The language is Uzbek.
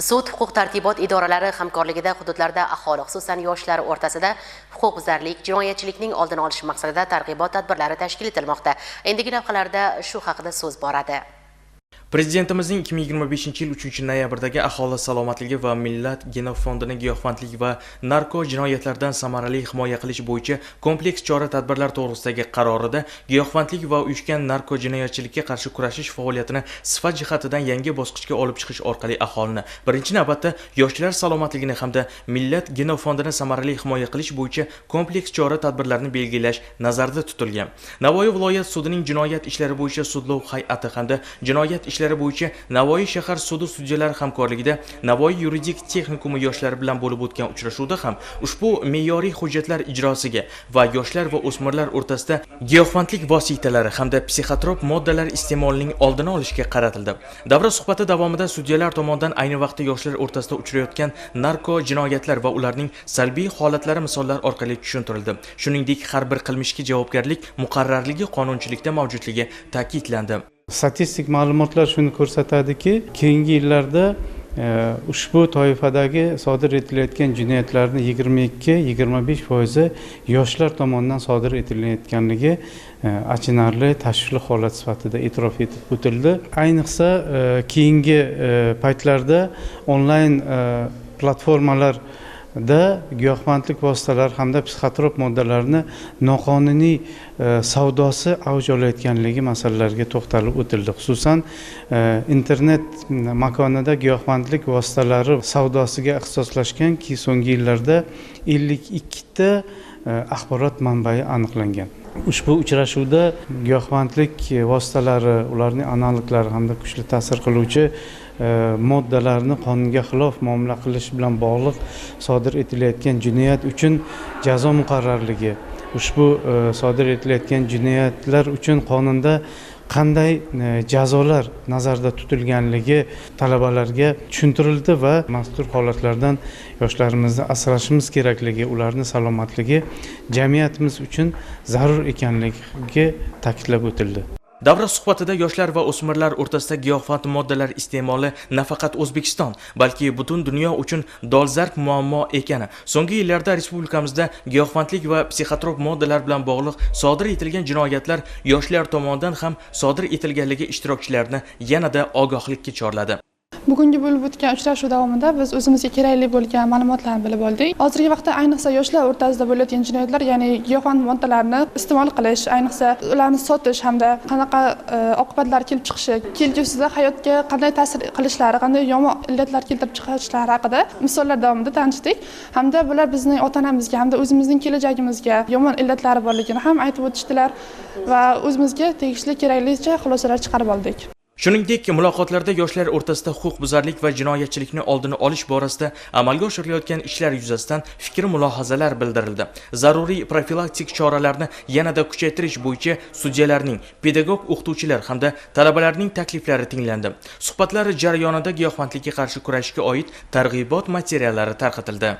Sud huquq tartibot idoralari hamkorligida hududlarda aholi, xususan yoshlar o'rtasida huquqbuzarlik, jinoyatchilikning oldini olish maqsadida targ'ibot tadbirlari tashkil etilmoqda. Endigi lavhalarda shu haqida so'z boradi. Prezidentimizning 2025-yil 3-noyabrdagi aholi salomatligi va millat genofondini giyohvandlik va narko jinoyatlardan samarali himoya qilish bo'yicha kompleks chora-tadbirlar to'g'risidagi qarorida giyohvandlik va uyushgan narko jinoyatchilikka qarshi kurashish faoliyatini sifat jihatidan yangi bosqichga olib chiqish orqali aholini, birinchi navbatda yoshlar salomatligini hamda millat genofondini samarali himoya qilish bo'yicha kompleks chora-tadbirlarni belgilash nazarda tutilgan. Navoiy viloyat sudining jinoyat ishlari bo'yicha sudlov hay'ati hamda jinoyat ishlari bo'yicha Navoiy shahar sudi sudyalari hamkorligida Navoiy yuridik texnikumi yoshlari bilan bo'lib o'tgan uchrashuvda ham ushbu me'yoriy hujjatlar ijrosiga va yoshlar va o'smirlar o'rtasida giyohvandlik vositalari hamda psixotrop moddalar iste'molining oldini olishga qaratildi. Davra suhbati davomida sudyalar tomonidan ayni vaqtda yoshlar o'rtasida uchrayotgan narko jinoyatlar va ularning salbiy holatlari misollar orqali tushuntirildi. Shuningdek, har bir qilmishga javobgarlik muqarrarligi qonunchilikda mavjudligi ta'kidlandi. Statistik ma'lumotlar shuni ko'rsatadiki, keyingi yillarda ushbu toifadagi sodir etilayotgan jinoyatlarning 22-25% yoshlar tomonidan sodir etilayotganligi achinarli, tashvishli holat sifatida e'tirof etib o'tildi. Ayniqsa keyingi paytlarda onlayn platformalarda giyohvandlik vositalari hamda psixotrop moddalarni noqonuniy savdosi avj olayotganligi masalalariga to'xtalib o'tildi. Xususan, internet makonida giyohvandlik vositalari savdosiga ixtisoslashgan so'nggi yillarda 52 ta axborot manbai aniqlangan. Ushbu uchrashuvda giyohvandlik vositalari, ularning analoglari hamda kuchli ta'sir qiluvchi moddalarni qonunga xilof muomala qilish bilan bog'liq sodir etilayotgan jinoyat uchun jazo muqarrarligi, ushbu sodir etilayotgan jinoyatlar uchun qonunda qanday jazolar nazarda tutilganligi talabalarga tushuntirildi va mazkur holatlardan yoshlarimizni asrashimiz kerakligi, ularning salomatligi jamiyatimiz uchun zarur ekanligi ta'kidlab o'tildi. Davra suhbatida yoshlar va o'smirlar o'rtasida giyohvand moddalar iste'moli nafaqat O'zbekiston, balki butun dunyo uchun dolzarb muammo ekani, so'nggi yillarda respublikamizda giyohvandlik va psixotrop moddalar bilan bog'liq sodir etilgan jinoyatlar yoshlar tomonidan ham sodir etilganligi ishtirokchilarni yanada ogohlikka chorladi. Bugungi bo'lib o'tgan uchrashuv davomida biz o'zimizga kerakli bo'lgan ma'lumotlarni bilib oldik. Hozirgi vaqtda ayniqsa yoshlar o'rtasida bo'layotgan jinoyatlar, ya'ni giyohvand moddalarni iste'mol qilish, ayniqsa ularni sotish hamda qanaqa oqibatlar kelib chiqishi, kelgusida hayotga qanday ta'sir qilishlari, qanday yomon illatlar keltirib chiqarishlari haqida misollar davomida tanishdik. Hamda bular bizning ota-onamizga hamda o'zimizning kelajagimizga yomon illatlari borligini ham aytib o'tishdilar va o'zimizga tegishli keraklicha xulosalar chiqarib oldik. Shuningdek, muloqotlarda yoshlar o'rtasida huquqbuzarlik va jinoyatchilikni oldini olish borasida amalga oshirilayotgan ishlar yuzasidan fikr-mulohazalar bildirildi. Zaruriy profilaktik choralarni yanada kuchaytirish bo'yicha sudyalarning, pedagog o'qituvchilar hamda talabalarning takliflari tinglandi. Suhbatlar jarayonida giyohvandlikka qarshi kurashga oid targ'ibot materiallari tarqatildi.